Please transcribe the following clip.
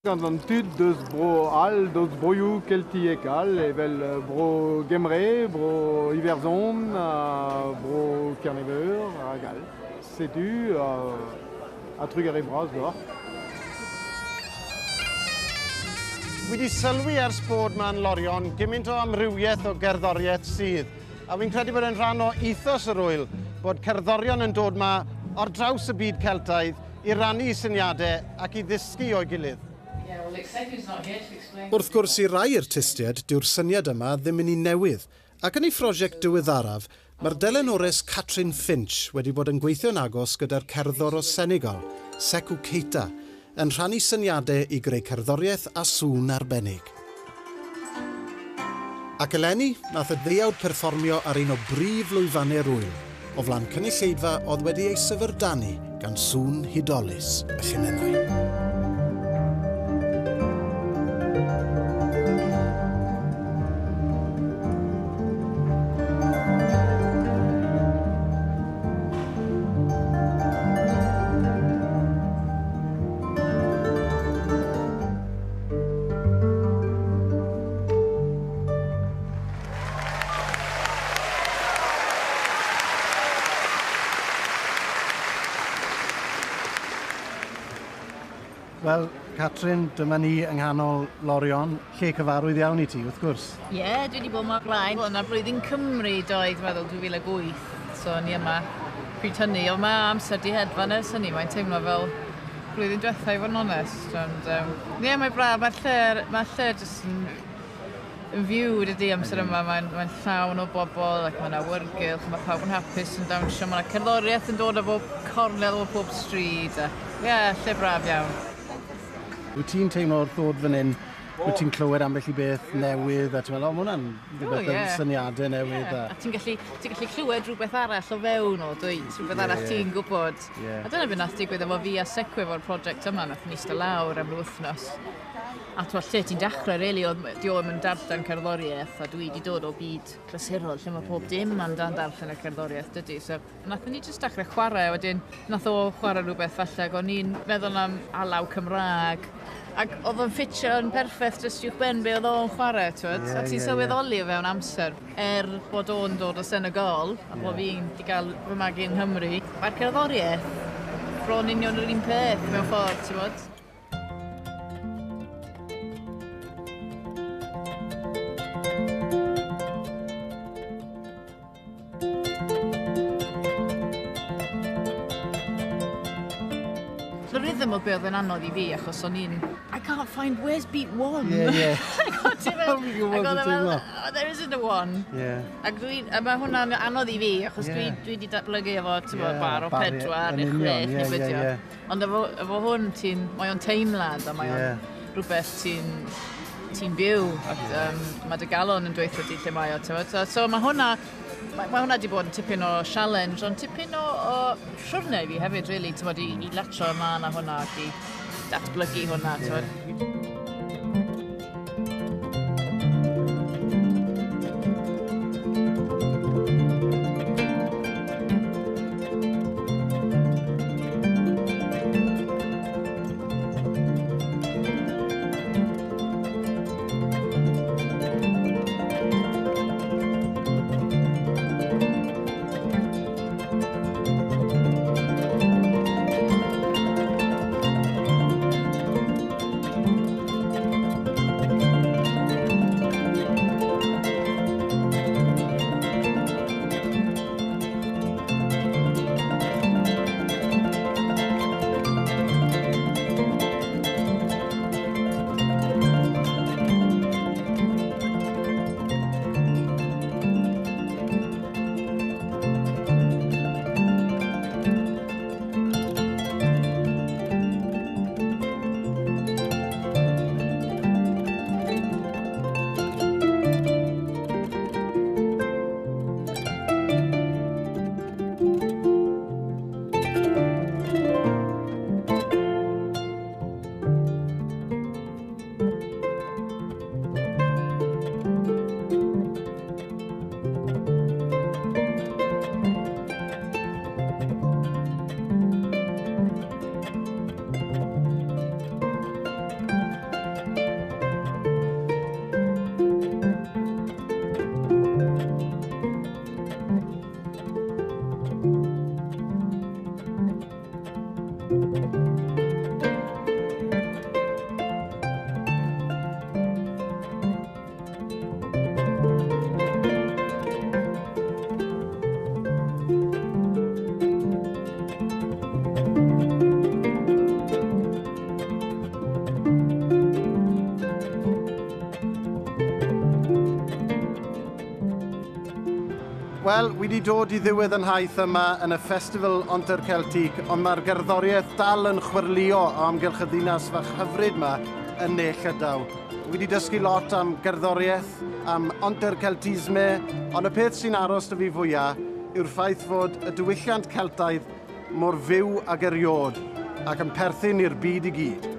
Gant an tud deus bro all, deus broioù keltiek all, evel bro Gembre, bro Iwerzhon, bro Kerne-Veur hag all. Setu ha trugarez bras deoc'h. Wi 'di sylwi ers bod 'ma yn Lorient gymaint o amrywiaeth o gerddoriaeth sydd, a fi'n credu bod e'n rhan o ethos yr ŵyl, bod cerddorion yn dod 'ma ar draws y byd Celtaidd i rannu syniadau ac i ddysgu o'i gilydd. Wrth gwrs, i rai artistiaid, dyw'r syniad yma ddim yn un newydd, ac yn ei phrosiect diweddaraf, mae'r delynores Catrin Finch wedi bod yn gweithio'n agos gyda'r cerddor o Senegal, Seckou Keita, yn rhannu syniadau i greu cerddoriaeth a sŵn arbennig. Ac eleni, nath y ddeuawd perfformio ar un o brif lwyfannau'r ŵyl, o flaen cynulleidfa oedd wedi ei syfrdanu gan sŵn hudolus y llinynnau. Wel, Catrin, dyma ni yng nghanol Lorient, lle cyfarwydd iawn i ti, wrth gwrs. Ie, yeah, dwi wedi bod yma blaen. Wel, yna blwyddyn Cymru doedd, meddwl, 2008, so ni yma pryd hynny. Ond mae amser di hedfan ers hynny, mae'n teimlo fel blwyddyn diwetha i fod yn onest. Ond, ie, yeah, mae braf, mae'r lle, mae lle jyst yn, yn fyw dydy amser yma, mae'n mae llawn o bobl ac mae'n awyrgylch, mae pawb yn hapus yn dawnsio, mae yna cerddoriaeth yn dod o bob cornel o bob stryd. Ie, yeah, lle braf iawn. Wyt ti'n teimlo wrth ddod fan hyn, wyt ti'n clywed ambell i beth newydd a ti'n meddwl, o, mae hwnna'n rhywbeth oh, yeah. syniadau newydd. Yeah. A ti'n gallu, ti gallu clywed rhywbeth arall o fewn o, dwyt? Rhywbeth yeah, arall yeah. ti'n gwybod. Yeah. A dyna beth nath digwydd efo fi a Seckou efo'r prosiect yma, nath ni eistedd lawr am wythnos. A t'mo, lle ti'n dechrau, really, oedd di o'm yn darllen cerddoriaeth, a dwi wedi dod o byd clasurol lle mae pob dim amdan darllen y cerddoriaeth, dydy. So, nathon ni jyst dechrau chwarae, a wedyn nath o chwarae rhywbeth falle, ac o'n i'n meddwl am alaw Cymraeg, ac oedd o'n ffitio yn perffaith jyst uwch ben be oedd o'n chwarae, t'wod? Yeah, a ti'n yeah, sylweddoli yeah. o fewn amser, er bod o'n dod o Senegal, a bod fi'n di gael fy magu yng Nghymru, mae'r cerddoriaeth bron union yr un peth mewn ffordd, ti'n bod? The rhythm o be oedd yn anodd i fi, achos o'n i'n, I can't find, where's beat one? Yeah, yeah. Ac oedd e fel, oh, there isn't a one. Yeah. Ac dwi, a mae hwnna'n anodd i fi, achos yeah. dwi, dwi wedi datblygu efo, ti'n yeah, bar o pedwar neu chwech neu beth yeah, yeah. Ond efo, efo hwn, ti'n, mae o'n teimlad a mae o'n yeah. rhywbeth ti'n ti'n byw ac um, mae dy galon yn dweud ti lle mae o. So, so mae hwnna, mae, mae hwnna wedi bod yn tipyn o challenge, ond tipyn o, o siwrne i fi hefyd, really, ti'n i, i latro ymlaen â hwnna ac i datblygu hwnna. Yeah. Ni wedi dod i ddiwedd yn haith yma yn y Festival Interceltique, ond mae'r gerddoriaeth dal yn chwyrlïo o amgylch y ddinas fach hyfryd yma yn Ne Llydaw. Wi wedi dysgu lot am gerddoriaeth, am Interceltisme, ond y peth sy'n aros 'da fi fwyaf yw'r ffaith fod y diwylliant Celtaidd mor fyw ag eriod ac yn perthyn i'r byd i gyd.